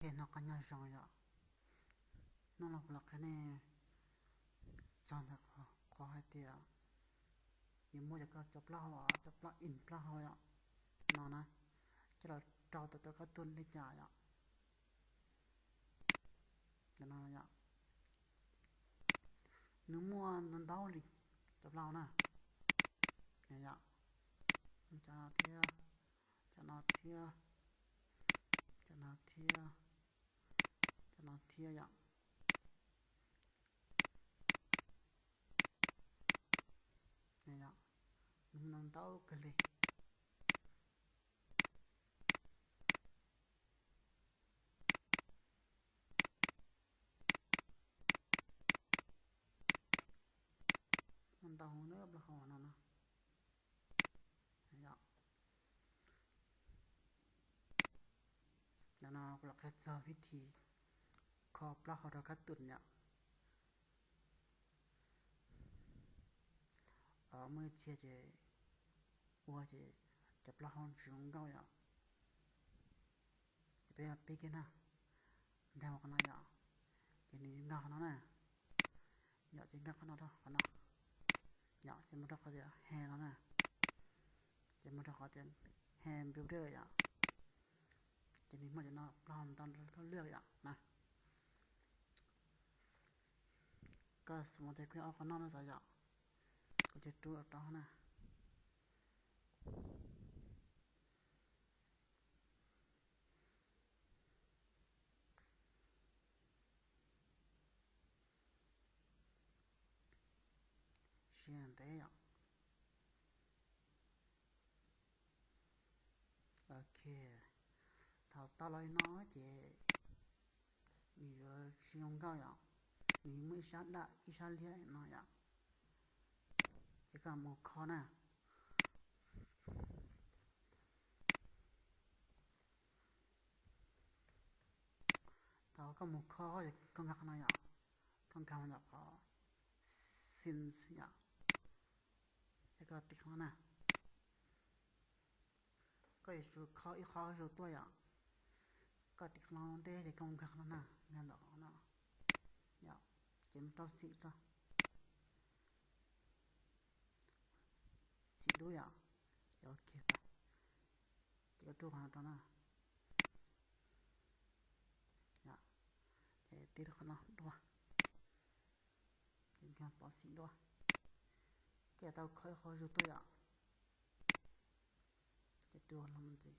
Ces noj qab nyob zoo yom, hnub no kuv los qhia nej txog ntawm qhov hais tias yus muab cov, cov plaub hau, cov plaub in plaub hau yom, no na, coj los rau tau cov kab tuj li cas yom. Cov no yom, nws muaj ntau ntau li cov plaub hau na. Yom, cov no thiab, cov no thiab, cov no thiab, cov no thiab yom. Nws ntau kawg li. Ntau hauv na, plaub hau no na. Yom, no kuv los qhia txog vib thib kho plaub hau rau kab tuj yom. Muaj ib txhia ces ua ces cov plaub hau tsis zoo nkauj yom. Ces peb, peb kiag na, nkag qhov no yom, ces nws nkag qhov no na. Yom, ces nkag qhov no rau qhov no. Yom, ces mus rau qhov tias he no na. Ces mus rau qhov tias he builder yom. Ces nws muaj cov no plaub hau ntau lub lwj yom na. Koj xav tias kuv yuav ua qhov no no xav yom, kuv ces rub rau na. Siab ntev yom. Ok, thaum tau los li no ces nws yuav tsis zoo nkauj yom, nws muaj ib sab daj ib sab liab no yom. Ces koj mus kho na. Thaum koj mus kho, koj nkag qhov no yom, koj nkag mus yom qhov scenes yom, es koj tiv qhov no na. Koj yuav tsum kho ib qho zuj zus tuaj yom. Koj tiv qhov no ua ntej ces koj nkag qhov no na, nkag ntawm qhov no yom, ces mus rau xim rau, xim dub yom, ces ok, ces koj rub qhov no rau na. Ces tib rau qhov no dua, ces nkag pov xim dua. Koj yuav tau kho ib qho zuj zus tuaj yom, ces tua los mus ntxiv.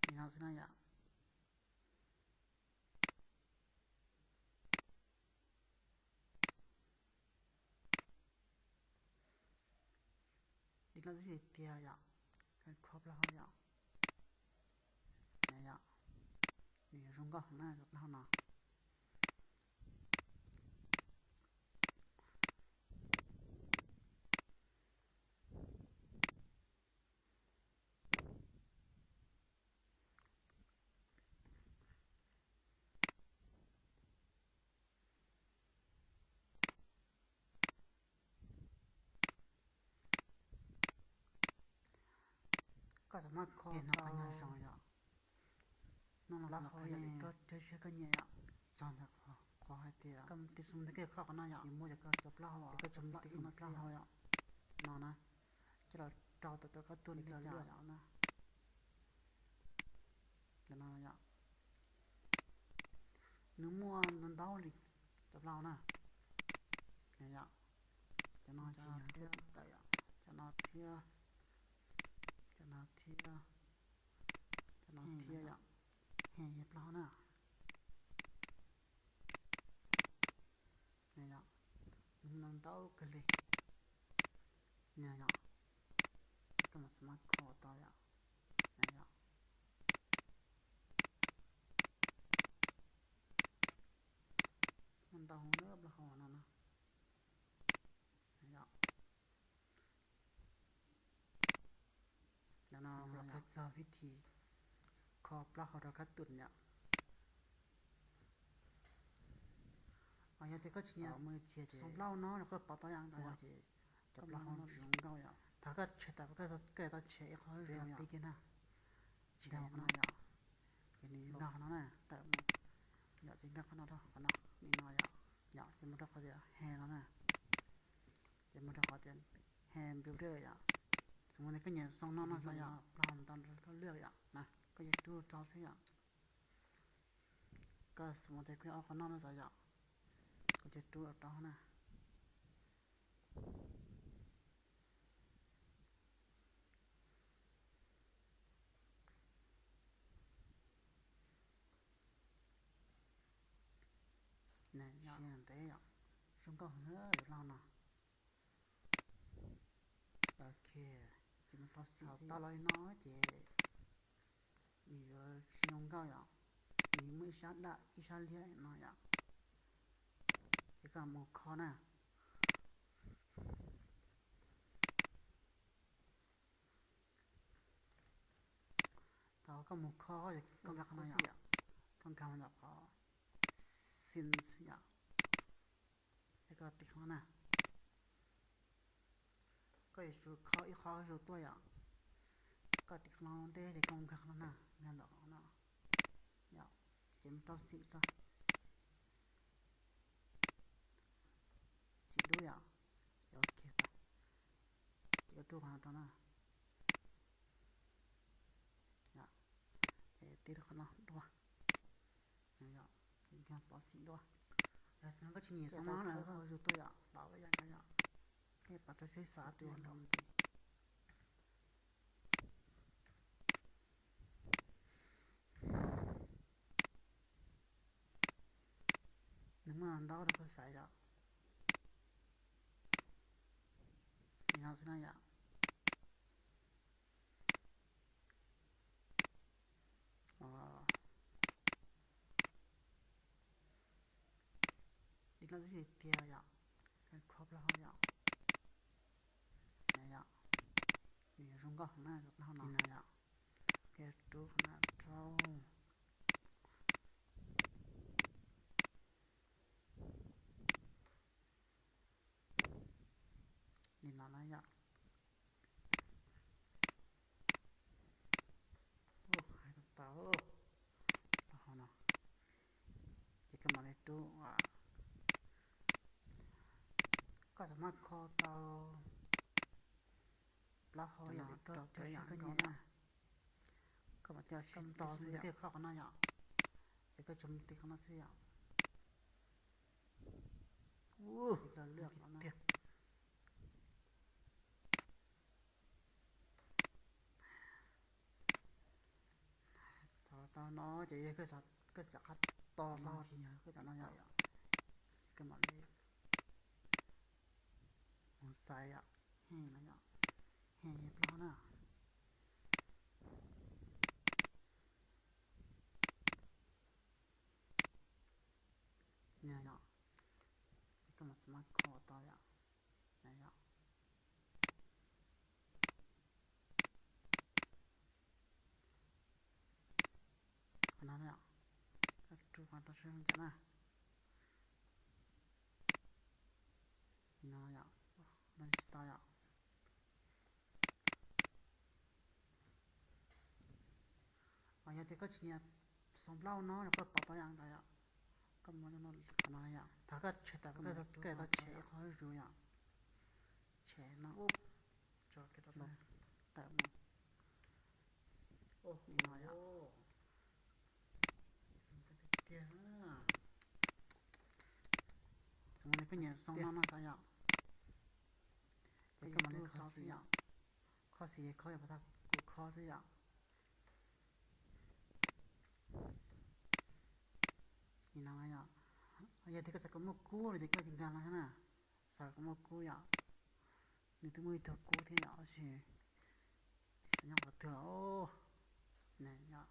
Li no xwb na yom. Li no xwb tiag tiag yom, kho plaub hau yom. Yom, nws yuav zoo nkauj heev na cov plaub hau no. Koj tau maj kho tau zoo yom. Noj los koj yog li koj siab koj nyiam yom. Txog ntawm qhov hais tias koj mus tiv xu ntawd koj kho qhov no yom, yuav muab cov, cov plaub hau, koj tsuas muab tiv qhov no xwb yom. No na, coj los rau tau cov kab tuj li cas yom na. Cov no yom, nws muaj ntau ntau li cov plaub hau na. Yom, cov no ces yog thiab tawm yom, cov no thiab, cov no thiab, cov no thiab yom, he yog plaub hau na. Yom, nws ntau kawg li. Yom, ces koj mam xav maj kho tau yom. Yom, ntau hauv na plaub hau no na. Yom, no los qhia txog vib thib kho plaub hau rau kab tuj yom. Yog tias koj tsis nyiam muaj ib txhia ces xoo plaub no los koj pom tau yam nkaus yom. Cov plaub hau tsis zoo nkauj yom. Thaum koj tshem tas koj tau tshem ib qho zuj zus yom. Peb kiag na, tshem no yom. Ces nws nkag qhov no na, tawm mus yom, ces nkag qhov no rau qhov no, nim no yom. Yom, ces mus rau qhov tias he no na, ces mus rau qhov tias he npeu lwj yom. Xws li koj nyiam xoo no no xav yom, plaub hau ntau nrog koj lwj yom na, koj yuav rub rau xwb yom. Koj xws li tias koj ob qhov no no xav yom, koj yuav rub rau na. Siab ntev yom, zoo nkauj heev yom plaub hau no. Ok, ces mus tau xim tau los li no ces nws yuav tsis zoo nkauj yom, nws muaj ib sab daj ib sab liab no yom. Ces koj mus kho na. Thaum koj mus kho ces koj nkag qhov no yom, koj nkag mus ntawm qhov settings yom, es koj tim qhov no na. Koj yuav tsum kho ib qho zuj zus tuaj yom. Koj tim qhov no ua ntej ces koj mus nkag qhov no na, nkag ntawm qhov no yom, ces mus rau xim rau, xim dub yom, ces ok tag, ces koj rub qhov no rau na. Ces tib rau qhov no dua, ces nkag pov xim dua. Yog no koj tsis nyiam xov no lawm koj zus tuaj yom, pab ua yam nkaus yom, pab rau seb xav tus nroo ntxiv. Nws muaj ntau rau koj xaiv yom. Li no xwb na yom. Li no xwb tiag tiag yom. Kho plaub hau yom. Yom, nws yuav zoo nkauj heev na, plaub hau no na yom. Koj rub qhov no rau. Li no na yom. Hais tau tau plaub hau no, ces koj mam li rub. Koj tseem maj kho tau plaub hau yom, koj rau siab koj nyiam yom. Koj mam coj siab tos xwb thiaj kho qhov no yom. Ces koj tsuas mus tim qhov no xwb yom. Ua, tiag. Tau, tau no ces yog koj xav qhov to no ces yog koj cov no yom. Koj mam li mus xaiv yom, he no yom, he plaub na. Yog, ces koj mam xav mas kho tau yom. Yog, qhov no yom, koj rub qhov rau sab hauv cas na. Li no yom, no tsis tau yom. Yog tias koj tsis nyiam xoo plaub no los koj pom tau yam nkaus yom. Koj mus qhov no yom, thaum koj tshem tas koj tau tshem ib qho zuj zus yom. Tshem no, tso kiag rau tawm mus. Li no yom. Tiag tiag. Xws li koj nyiam xoo no no xav yom, ces koj mam li kho xim yom. Kho xim kho yom, pas tas kuv kho xwb yom. Li no yom. Yog tias koj xav kom muaj kub no ces koj cia nkag los na. Xav kom muaj kub yom. Nws twb muaj ib tug kub thiab yom, tab sis xyov nyob qhov twg lawm. Ne yom,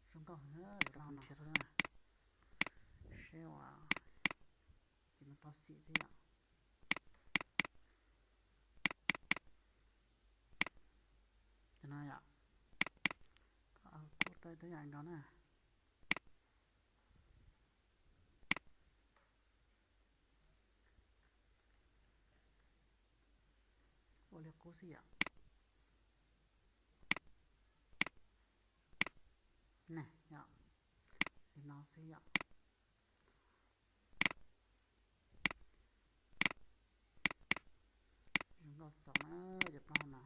zoo nkauj heev, nrhiav rau na. Seb ua, ces mus tau xim xwb yom. Cov no yom, kub tau ib tug yam nkaus na. Qub xwb yom. Ne yom, li no xwb yom. Zoo nkauj txaus na, cov plaub hau no.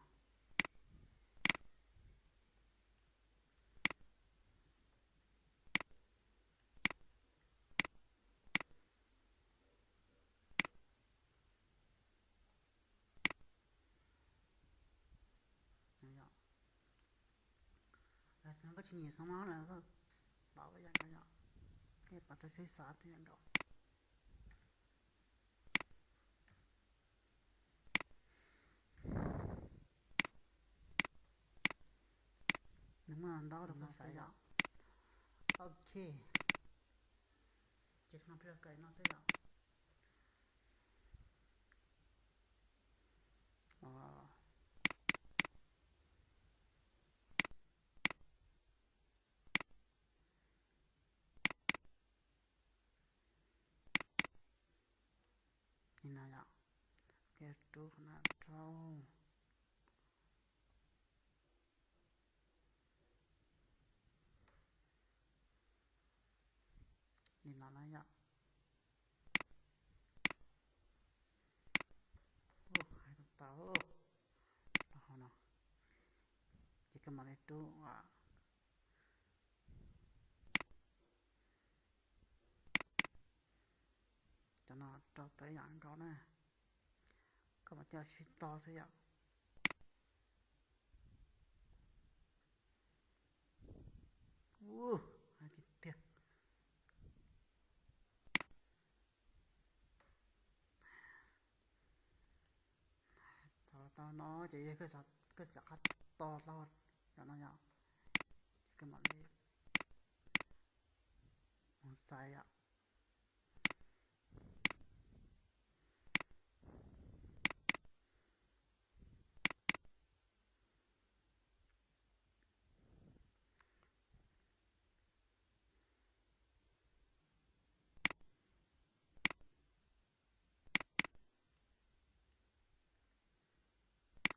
Koj tsis nyiam xov no lawm, koj pom ib yam nkaus yom, koj pom rau xib xav ib yam nkaus. Nws muaj ntau rau koj xav yom. Ok, ces no peb los kawm no xwb yom. Li no yom, rub qhov no rau. Li no na yom. Hais tau tau los hauv no, ces koj mam li rub. Cov no rau tau ib yam nkaus na, koj mam coj sib tog xwb yom. Ub, hais tiag tiag. Tau tau no ces yog koj xav qab to tau yom no yom, ces koj mam li mus xaiv yom.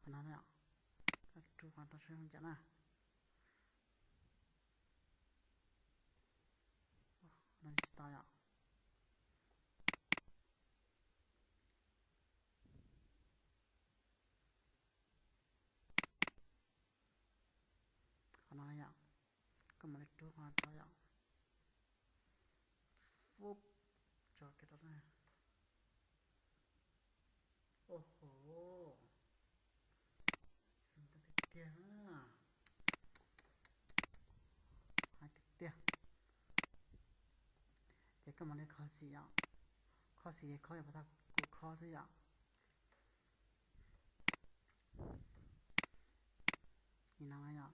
Qhov no na, rub qhov rau seb zoo cas na. No tsis tau yom. Qhov no yom, koj mam li rub qhov rau yom. Fub, tso kiag rau na. Ua hauv, zoo nkauj tiag tiag, hais tiag tiag. Ces koj mam li kho xim yom, kho xim kho yom, pas tag kuv kho xwb yom. Li no yom,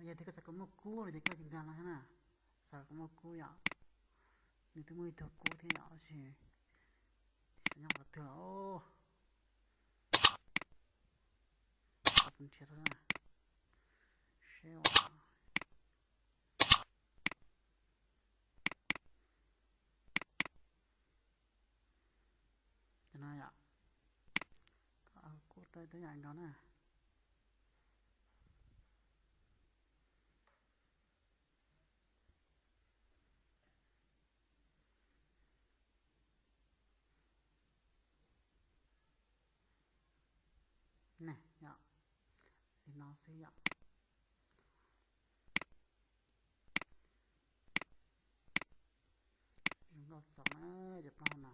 yog tias koj xav kom muaj kub no ces koj yeej nkag los thiab na, xav kom muaj kub yom. Nws twb muaj ib tug kub thiab yom, tab sis xyov nyob qhov twg lawm. Tus nrhiav rau na, seb. Cov no yom, kub tau ib yam nkaus na. Ne yom, li no xwb yom. Zoo nkauj txaus na, cov plaub hau no.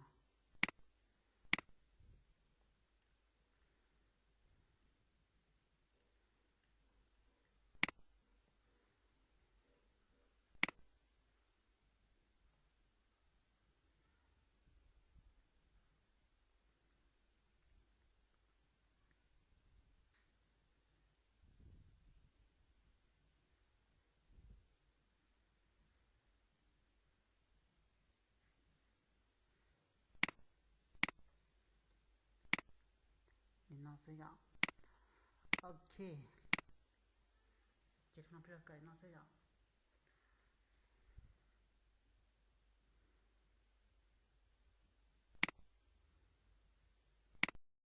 Li no xwb yom. Ok, ces no peb los kawm no xwb yom.